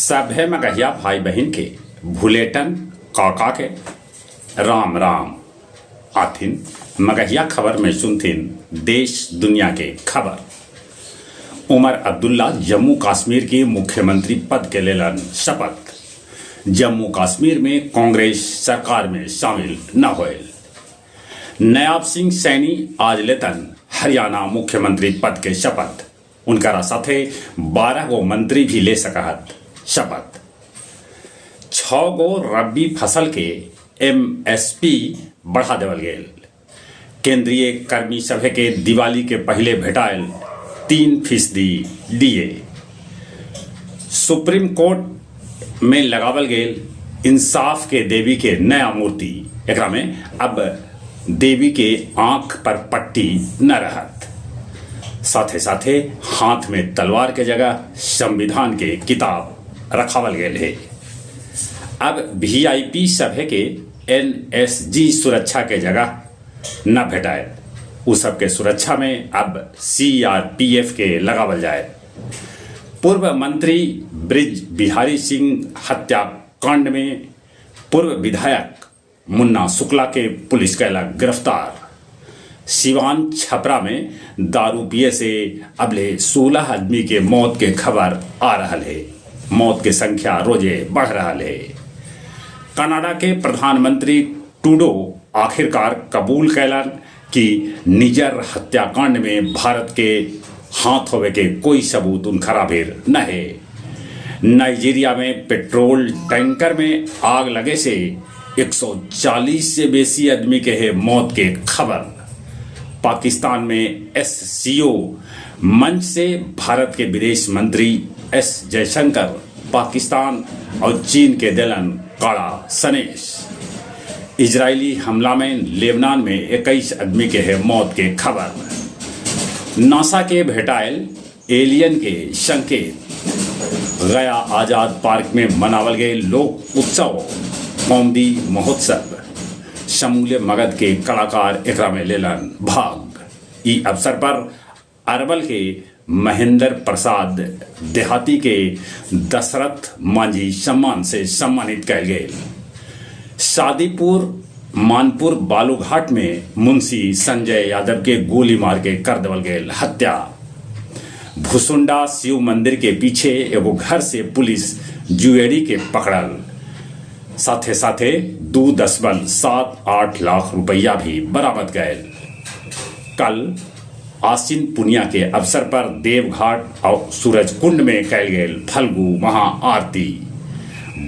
सभे मगहिया भाई बहिन के भुलेटन काका के राम राम। आथिन मगहिया खबर में सुनथिन देश दुनिया के खबर। उमर अब्दुल्ला जम्मू कश्मीर के मुख्यमंत्री पद के लेलन शपथ। जम्मू कश्मीर में कांग्रेस सरकार में शामिल न होयल। नयाब सिंह सैनी आज लेतन हरियाणा मुख्यमंत्री पद के शपथ। उनकरा साथे 12 गो मंत्री भी ले सकहत शपथ। 6 गो रबी फसल के एमएसपी बढ़ा देवल गेल। केंद्रीय कर्मी सभे के दिवाली के पहिले भेटायल 3% डीए। सुप्रीम कोर्ट में लगावल गेल इंसाफ के देवी के नया मूर्ति। एकरा में अब देवी के आँख पर पट्टी न रहत। साथे साथे हाथ में तलवार के जगह संविधान के किताब रखावल गेल हे। अब वीआईपी सभे के एनएसजी सुरक्षा के जगह न भेटाएत। उ सबके सुरक्षा में अब सीआरपीएफ के लगावल जाए। पूर्व मंत्री बृज बिहारी सिंह हत्याकांड में पूर्व विधायक मुन्ना शुक्ला के पुलिस कैलक गिरफ्तार। सिवान छपरा में दारू पिए से अबले 16 आदमी के मौत के खबर आ रहा है। मौत के संख्या रोजे बढ़ रहा है। कनाडा के प्रधानमंत्री ट्रूडो आखिरकार कबूल कैलन कि निजर हत्याकांड में भारत के हाथ होवे के कोई सबूत उनखरा भीर न है। नाइजीरिया में पेट्रोल टैंकर में आग लगे से 140 से बेसी आदमी के है मौत के खबर। पाकिस्तान में एससीओ मंच से भारत के विदेश मंत्री एस जयशंकर पाकिस्तान और चीन के दिलन कड़ा सनेश। इजरायली हमला में लेबनान में 21 आदमी के है मौत के खबर। नासा के भेटायल एलियन के संकेत। गया आजाद पार्क में मनावल गए लोक उत्सव कॉमेडी महोत्सव। समूले मगध के कलाकार एकरा में लेलन भाग। ई अवसर पर अरवल के महेंद्र प्रसाद देहाती के दशरथ मांझी सम्मान से सम्मानित कयल गेल। शादीपुर मानपुर बालूघाट में मुंशी संजय यादव के गोली मार के कर देवल गेल हत्या। भुसुंडा शिव मंदिर के पीछे एगो घर से पुलिस जुएरी के पकड़ल। साथे साथे 2.78 लाख रुपया भी बरामद गए। कल आश्विन पुनिया के अवसर पर देवघाट और सूरजकुंड में कैल गेल फल्गु महाआरती।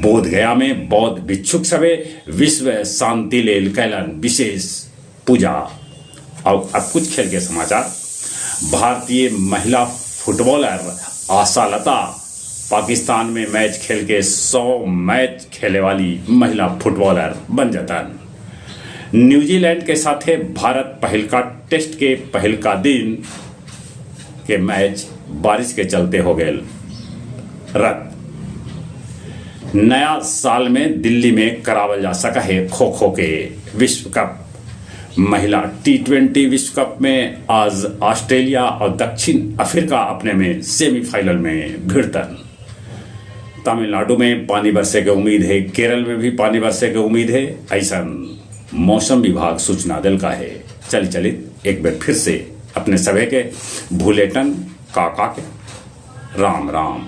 बोध गया में बौद्ध भिक्षुक सभे विश्व शांति लेल कैलन विशेष पूजा। और अब कुछ खेल के समाचार। भारतीय महिला फुटबॉलर आशालता पाकिस्तान में मैच खेल के 100 मैच खेले वाली महिला फुटबॉलर बन जातन। न्यूजीलैंड के साथे भारत पहिलका टेस्ट के पहिलका दिन के मैच बारिश के चलते हो गए रद्द। नया साल में दिल्ली में करावल जा सका है खो खो के विश्व कप। महिला टी20 विश्व कप में आज ऑस्ट्रेलिया और दक्षिण अफ्रीका अपने में सेमीफाइनल में भिड़तन। तमिलनाडु में पानी बरसे के उम्मीद है, केरल में भी पानी बरसे के उम्मीद है, ऐसा मौसम विभाग सूचना दिल का है। चल चलित एक बार फिर से अपने सभी के भूलेटन काका के राम राम।